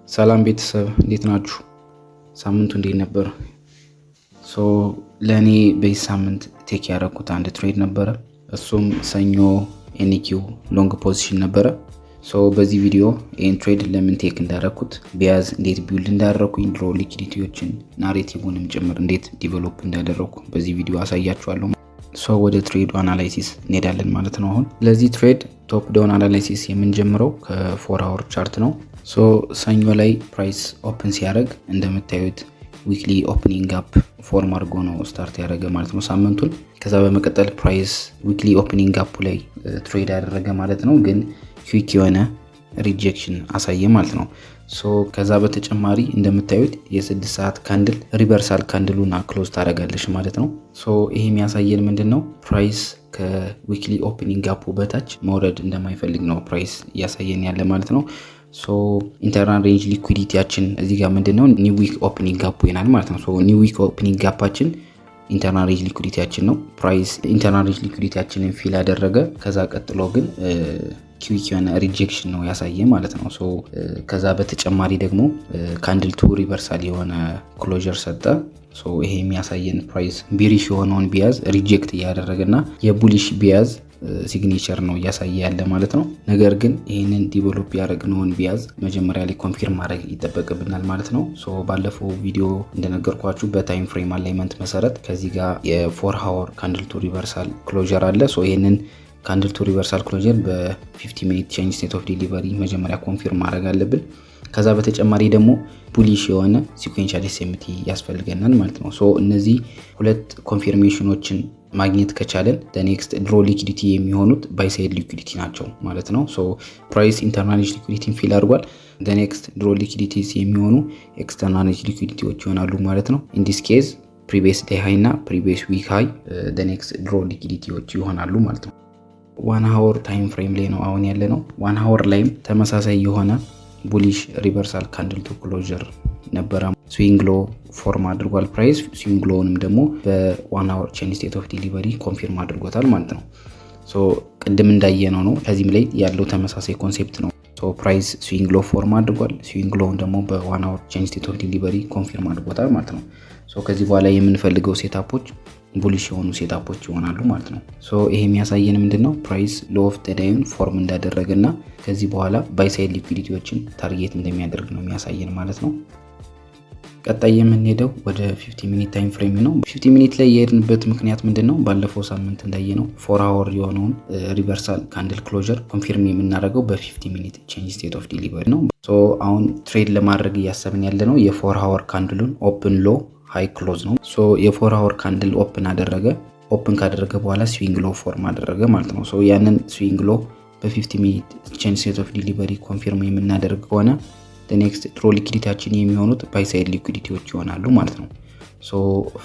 ሰላም ቤተሰብ፣ እንዴት ናችሁ? ሳምንቱ እንዴት ነበር? So ለእኔ በዚህ ሳምንት take ያደረኩት አንድ trade ነበረ። እሱም ሰኞ NQ long position ነበረ። So በዚህ ቪዲዮ ይህን trade ለምን take እንዳደረኩት፣ bias እንዴት build እንዳደረኩኝ፣ draw liquidity ዎችን narrative ንም ጭምር እንዴት develop እንዳደረኩ በዚህ ቪዲዮ አሳያችኋለሁ። So ወደ trade ኡ analysis እንሄዳለን ማለት ነው። አሁን ለዚህ trade top down analysis የምንጀምረው ከ 4 hour chart ነው። So ሰኞ ላይ price open ሲያደርግ እንደምታዩት weekly opening gap form አድርጎ ነው start ያደረገ ማለት ነው ሳምንቱን። ከዛ በመቀጠል price weekly opening gap ኡ ላይ trade ያደረገ ማለት ነው፣ ግን quick የሆነ rejection አሳየ ማለት ነው። So ከዛ በተጨማሪ እንደምታዩት የ6 ሰዓት candle reversal candle ኡን close ታደርጋለች ማለት ነው። So ይሄ የሚያሳየን ምንድን ነው? Price ከ weekly opening gap ኡ በታች መውረድ እንደማይፈልግ ነው price እያሳየን ያለ ማለት ነው። So internal range liquidity ያችን እዚህ ጋር ምንድን ነው? New week opening gap ኡ ይሆናል ማለት ነው። So new week opening gap ኣችን internal range liquidity ያችን ነው። Price internal range liquidity ያችንን fill ያደረገ፣ ከዛ ቀጥሎ ግን quick የሆነ rejection ነው ያሳየ ማለት ነው። So ከዛ በተጨማሪ ደግሞ candle two reversal የሆነ closure ሰጠ። So ይሄ የሚያሳየን price bearish የሆነውን bias reject እያደረገ እና የ bullish bias signature ነው እያሳየ ያለ ማለት ነው። ነገር ግን ይህንን develop ያደረግነውን bias መጀመሪያ ላይ confirm ማድረግ ይጠበቅብናል ማለት ነው። So ባለፈው ቪዲዮ እንደነገርኳችሁ በ time frame alignment መሰረት ከዚህ ጋር የ 4 hour candle two reversal closure አለ። So ይህንን candle two reversal closure በ50 minute change state of delivery መጀመሪያ confirm ማድረግ አለብን። ከዛ በተጨማሪ ደግሞ bullish የሆነ sequential SMT ያስፈልገናል ማለት ነው። So እነዚህ ሁለት confirmation ኖችን ማግኘት ከቻለን next draw liquidity የሚሆኑት buy side liquidity ናቸው ማለት ነው። So price internal liquidity ን fill አድርጓል። Next draw liquidities የሚሆኑ external liquidity ዎች ይሆናሉ ማለት ነው። In this case previous day high እና previous week high next draw liquidity ዎች ይሆናሉ ማለት ነው። 1 hour time frame ላይ ነው አሁን ያለነው። 1 hour ላይም ተመሳሳይ የሆነ bullish reversal candle two closure ነበረ። Swing low form አድርጓል price። Swing low ውንም ደግሞ በ 1 hour change state of delivery confirm አድርጎታል ማለት ነው። So ቅድም እንዳየነው ነው። ከዚህም ላይ ያለው ተመሳሳይ concept ነው። Price swing low form አድርጓል። Swing low ውን ደግሞ በ 1 hour change state of delivery confirm አድርጎታል ማለት ነው። So ከዚህ በኋላ የምንፈልገው setup ኦች bullish የሆኑ setup ኦች ይሆናሉ ማለት ነው። So ይሄ የሚያሳየን ምንድን ነው? Price low of the day ን form እንዳደረገ እና ከዚህ በኋላ buy side liquidity ዎችን target እንደሚያደርግ ነው የሚያሳየን ማለት ነው። ቀጣይ የምንሄደው ወደ 50 minute time frame ነው። 50 minute ላይ የሄድንበት ምክንያት ምንድን ነው? ባለፈው ሳምንት እንዳየነው 4 hour የሆነውን reversal candle closure confirm የምናደርገው በ50 minute change state of delivery ነው። So አሁን trade ለማድረግ እያሰብን ያለነው የ 4 hour candle ኡን open, low, high, close ነው። So የ 4 hour candle open አደረገ። Open ካደረገ በኋላ swing low form አደረገ ማለት ነው። So ያንን swing low በ50 minute change state of delivery confirm የምናደርግ ከሆነ next draw liquidity ያችን የሚሆኑት buy side liquidity ዎች ይሆናሉ ማለት ነው። So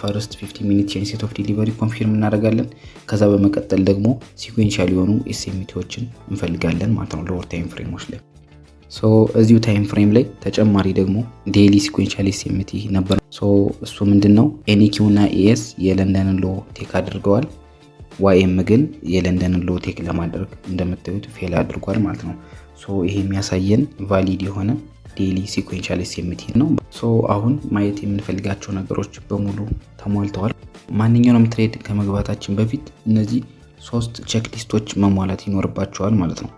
first 50 minute change state of delivery confirm እናደርጋለን። ከዛ በመቀጠል ደግሞ sequential የሆኑ SMT ዎችን እንፈልጋለን ማለት ነው lower time frame ኦች ላይ። So እዚሁ time frame ላይ ተጨማሪ ደግሞ daily sequential SMT ነበር። So እሱ ምንድን ነው? NQ እና ES የለንደንን low take አድርገዋል። YM ግን የለንደንን low take ለማድረግ እንደምታዩት fail አድርጓል ማለት ነው። So ይሄ የሚያሳየን valid የሆነ daily sequential SMT ነው። So አሁን ማየት የምንፈልጋቸው ነገሮች በሙሉ ተሟልተዋል። ማንኛውንም trade ከመግባታችን በፊት እነዚህ ሶስት checklist ኦች መሟላት ይኖርባቸዋል ማለት ነው።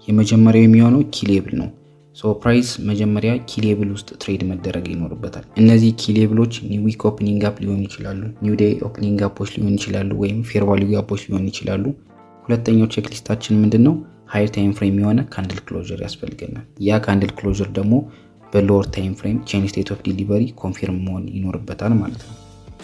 የመጀመሪያው የሚሆነው key level ነው። So price መጀመሪያ key level ውስጥ trade መደረግ ይኖርበታል። እነዚህ key level ኦች new week opening gap ሊሆኑ ይችላሉ፣ new day opening gap ኦች ሊሆኑ ይችላሉ፣ ወይም fair value gap ኦች ሊሆኑ ይችላሉ። ሁለተኛው checklist ኣችን ምንድን ነው? Higher time frame የሆነ candle closure ያስፈልገናል። ያ candle closure ደግሞ በ lower time frame change state of delivery confirm መሆን ይኖርበታል ማለት ነው።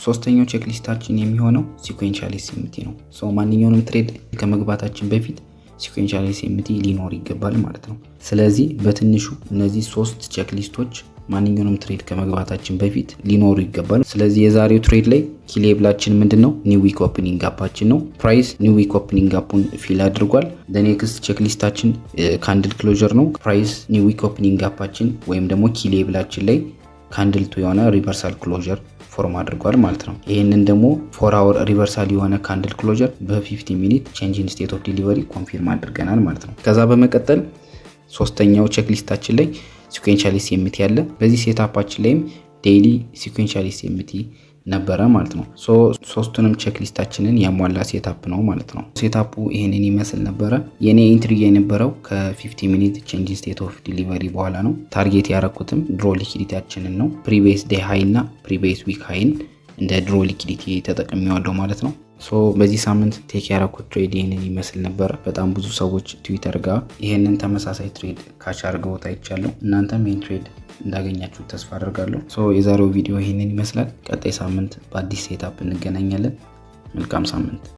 ሶስተኛው checklist ኣችን የሚሆነው sequential SMT ነው። So ማንኛውንም trade ከመግባታችን በፊት sequential SMT ሊኖር ይገባል ማለት ነው። ስለዚህ በትንሹ እነዚህ ሶስት checklist ኦች ማንኛውንም trade ከመግባታችን በፊት ሊኖሩ ይገባል። ስለዚህ የዛሬው trade ላይ key level ኣችን ምንድን ነው? New week opening gap ኣችን ነው። Price new week opening gap ኡን fill አድርጓል። Next checklist ኣችን candle closure ነው። Price new week opening gap ኣችን ወይም ደግሞ key level ኣችን ላይ candle two የሆነ reversal closure form አድርጓል ማለት ነው። ይህንን ደግሞ 4 hour reversal የሆነ candle closure በ50 minute change in state of delivery confirm አድርገናል ማለት ነው። ከዛ በመቀጠል ሶስተኛው checklist ኣችን ላይ Sequential SMT አለ። በዚህ setup ኣችን ላይም daily sequential SMT ነበረ ማለት ነው። So ሶስቱንም checklist ኣችንን ያሟላ setup ነው ማለት ነው። Setup ኡ ይሄንን ይመስል ነበረ። የኔ entry የነበረው ከ50 minute change state of delivery በኋላ ነው። Target ያረኩትም draw liquidity ያችንን ነው። Previous day high እና previous week high ን እንደ draw liquidity ተጠቅሜዋለሁ ማለት ነው። So በዚህ ሳምንት take ያረኩት trade ይህንን ይመስል ነበረ። በጣም ብዙ ሰዎች ትዊተር ጋር ይህንን ተመሳሳይ trade catch አድርገውት አይቻለሁ። እናንተም ይህን trade እንዳገኛችሁ ተስፋ አደርጋለሁ። So የዛሬው ቪዲዮ ይህንን ይመስላል። ቀጣይ ሳምንት በአዲስ setup እንገናኛለን። መልካም ሳምንት።